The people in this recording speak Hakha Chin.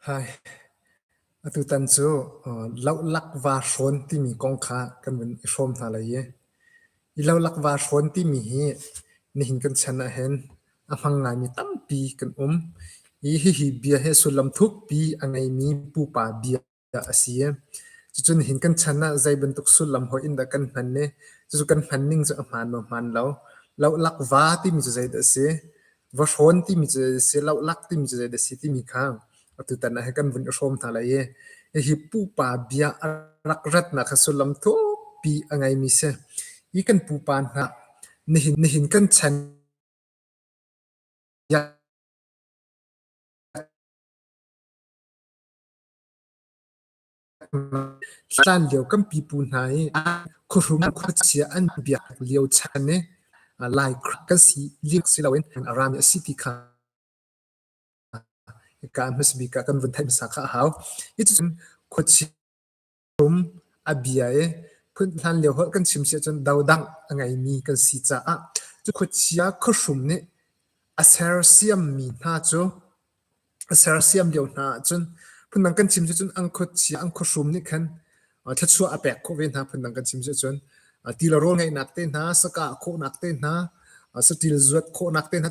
Hai, atutan cu lohlak vaa hrawn timi kong kha kan vun i hrawm hna lai i, hi lohlak vaa hrawn timi hi nihin kan chan ahhin a hmang ngaimi tampi kan um. Hi hihi bia hi sullam thukpi a ngeimi pupa bia a si. Cucu nihin kan chan ah zei bantuk sullam hawih in dah kan hman i cucu kan hman ning cu a hmaan maw hmaan lo. Lohlak va timi cu zeidah a si? Va hrawn timi cu zeidah a si? Lohlak timi cu zeidah a si timi kha atutan ah hin kan vun i hrawm hna lai i hihi pupa bia a rak ratnak kha sullam thukpi a ngeimi si. Hi kan pupa hna nihin nihin kan chan Hlanlio kan pipu hna i khuahrum khuachia an biak lio chan i Lai kan si lio si loin a rami a si ti kha hika hmasa bik ah kan vun theih hmasa kha a hau. Hi cucun khuachia a bia i phun hlanlio holh kan chim si ahcun dodangh a ngeimi kan si caah cu khuachia khuahrum nih a sersiammi hna cu A sersiam lio hna ahcun phundang kan chim cucun an khuachia an khuahrum nih khan thluachuah a pek khawh ve hna phundang kan chim cucun ti le rawl ngeihnak te hna, sakah khawhnak te hna, saṭil zuat khawhnak te hna.